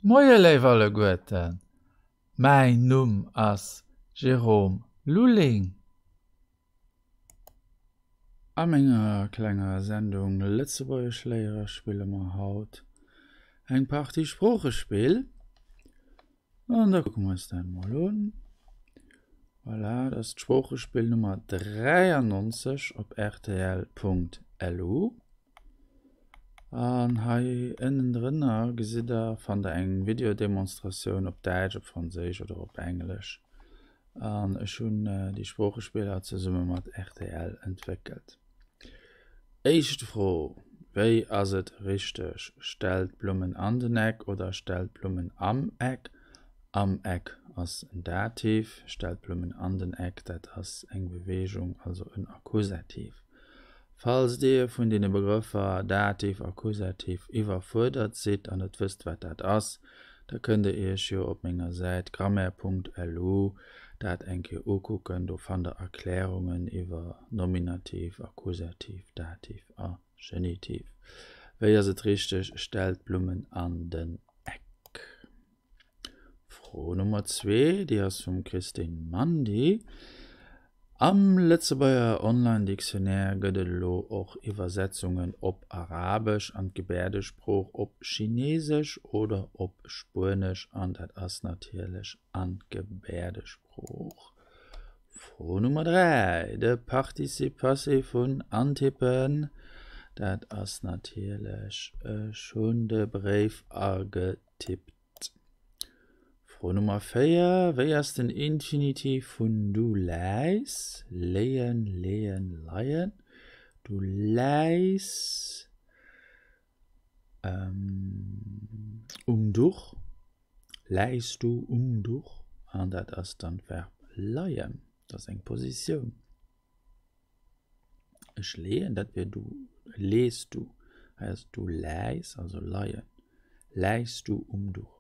Moie léif alleguerten, mäin Numm ass Jérôme Lulling. A menger klenger Sendung Lëtzebuergesch léiere spille mer haut eng Partie Sproochespill. An da kucke mer eis dat mol un. Voilà, dat ass d'Sproochespill Nummer 93 op rtl.lu. An hei ënnendrënner gesitt der, fannt der eng Videodemonstratioun op Däitsch, op Franséisch oder op Englesch. An ech hunn déi Sproochespiller zesumme mat rtl entwéckelt. Éischt Fro, Wéi ass et richteg, Stellt d'Blummen an den Eck oder stellt d'Blummen am Eck? Am Eck ass en Dativ, stellt d'Blummen an den Eck, dat ass eng Beweegung, also en Akkusativ. Falls Dir vun deene Begrëffer Dativ, Akkusativ iwwerfuerdert sidd an net wësst wat dat ass, da kënnt Dir Iech jo op menger Säit grammaire.lu dat eng Kéier ukucken, do fannt Der Erklärungen iwwer Nominativ, Akkusativ, Dativ a Genitiv. Wéi ass et richteg? Stellt d'Blummen an den Eck. Fro Nummer zwee, déi ass vum Christine Mandy. Am Lëtzebuerger Online-Dictionnaire gëtt et elo och Iwwersetzungen op Arabesch, an d'Gebäerdesprooch, op Chineesesch oder op Spuenesch, an dat ass natierlech an d'Gebäerdesprooch. Fro Nummer 3, De Participe passé vun antippen, dat ass natierlech Ech hunn de Bréif agetippt. Fro Nummer 4, Wéi ass den Infinitiv vun du läis? Léien, leeën, leien. Du läis um Duch. Läis du um Duch? An dat ass dann d'Verb leien. Dat ass eng Positioun. Ech leeën, dat wier du lees du. Hei ass du läis, also leien. Läis du um Duch?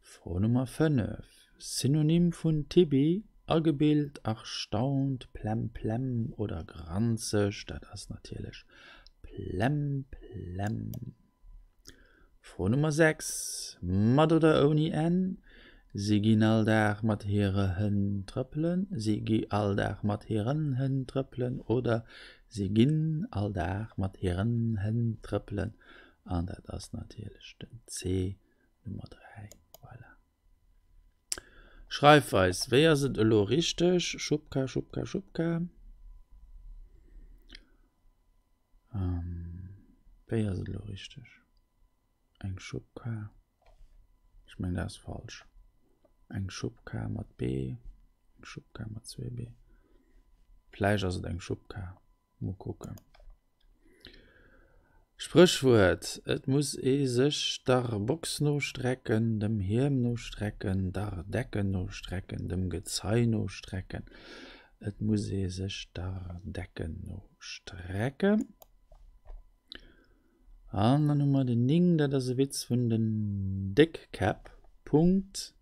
Fro Nummer 5, Synonym vun Tibi, agebilt, erstaunt, plemplem oder granzeg? Dat ass natierlech plemplem. Fro Nummer 6, Mat oder ouni n? Si ginn all Dag mat hire Hënn trëppelen. Si gi all Dag mat hiren Hënn trëppelen oder Si ginn all Dag mat hiren Hënn trëppelen. An dat ass natierlech den C, Nummer 3. Voilà. Schreifweis, Wéi ass et elo richteg? Schubka, Schubka, Schubka. Wéi ass et elo richteg? Eng Schubkar? Ech mengen dat ass falsch. Eng Schubkar mat B, eng Schubkar mat zwee B. Vläicht ass et eng Schubkar. Mol kucken. Spréchwuert, Et muss ee sech der Box no strecken, dem Hiem no strecken, der Decken no strecken, dem Gezei no strecken. Et muss ee sech der Decken no strecken. An dann hu mer den 9, dat ass e Witz vun den Déckkäpp. Punkt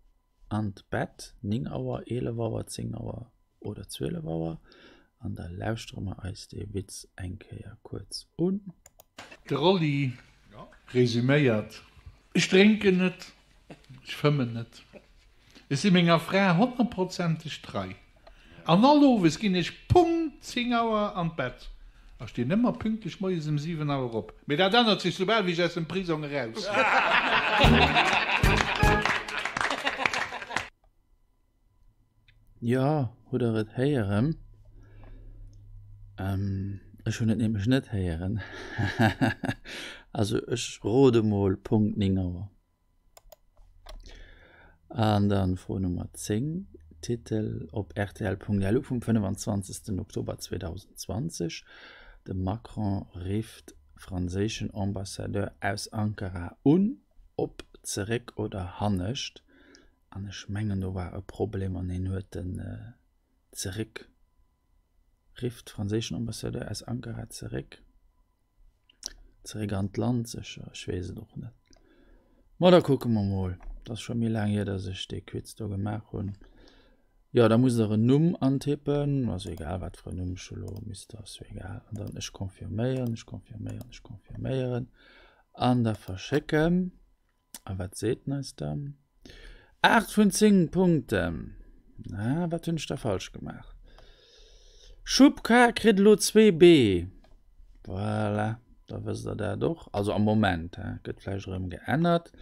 an d'Bett, 9 Auer, 11 Auer, 10 Auer oder 12 Auer. An da lauschtere mer eis dee Witz eng Kéier kuerz un. De Rolli resüméiert, Ech drénken net, ech fëmmen net. Ech si menger Fra honnertprozenteg trei. An all Owes ginn ech Punkt 10 Auer an d'Bett a stinn ëmmer pünktlech moies ëm 7 Auer op. Mee dat ännert sech soubal wéi ech aus dem Prisong eraus sinn. Jo, hutt der et héieren? Ech hunn et nämlech net héieren. Also ech rode mol Punkt 9 Auer. An dann Fro Nummer 10, Titel op rtl.lu vum 25. Oktober 2020, De Macron rifft franséischen Ambassadeur aus Ankara un, Op zeréck oder hannescht? An ech mengen do war e Problem an hien huet den zeréck, rifft franséischen Ambassadeur aus Ankara zeréck. Zeréck an d'Land sécher, ech weess et och net. Ma da kucke mer mol. Et ass scho méi laang hier, datt ech dee Quiz do gemaach hunn. Jo, da musst der en Numm antippen, also egal wat fir en Numm ech elo misst, ass jo egal. An dann ech confirméieren, ech confirméieren, ech confirméieren an da verschécken. A wat seet en eis dann? 8 vun 10 Punkten. Na, wat hunn ech da falsch gemaach? Schubkar kritt elo zwee Bee. Voilà, da wësst der dat och. Also am Moment, he, gëtt vläicht erëm geännert.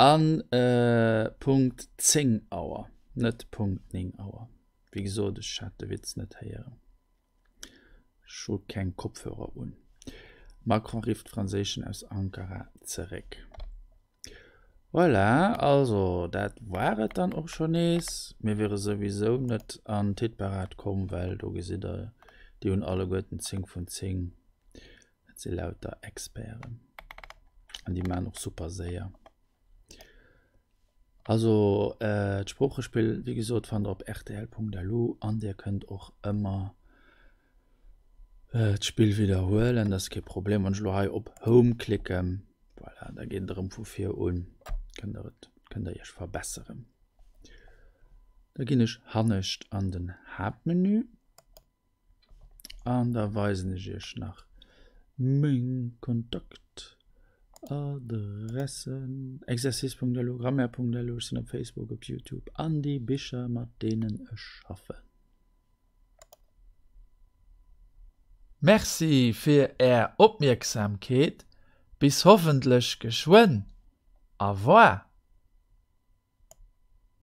An äh, Punkt 10 Auer, net Punkt 9 Auer. Wéi gesot, ech hat de Witz net héieren. Ech hu keng Kopfhörer un. Macron rifft Franséischen aus Ankara zeréck. Voilà, also dat war et dann och scho nees. Mir wiere souwisou net an d'Hitparad komm, well do gesitt der, déi hunn alleguerten 10 vun 10. Dat si lauter Experten an déi maachen och super séier. Also d'Sproochespill, wéi gesot, fannt der op rtl.lu an dir kënnt och ëmmer d'Spill widderhuelen, dat ass kee Problem. Wann ech elo hei op Home klicken, voilà, da geet et erëm vu vir un, kënnt der et, kënnt der iech verbesseren. Da ginn ech hannescht an den Haaptmenü. An da weisen ech iech nach meng Kontaktadressen, exercice.lu, grammaire.lu, ech sinn op Facebook, op Youtube an déi Bicher mat deenen ech schaffen. Merci fir är Opmierksamkeet, bis hoffentlech geschwënn, au revoir.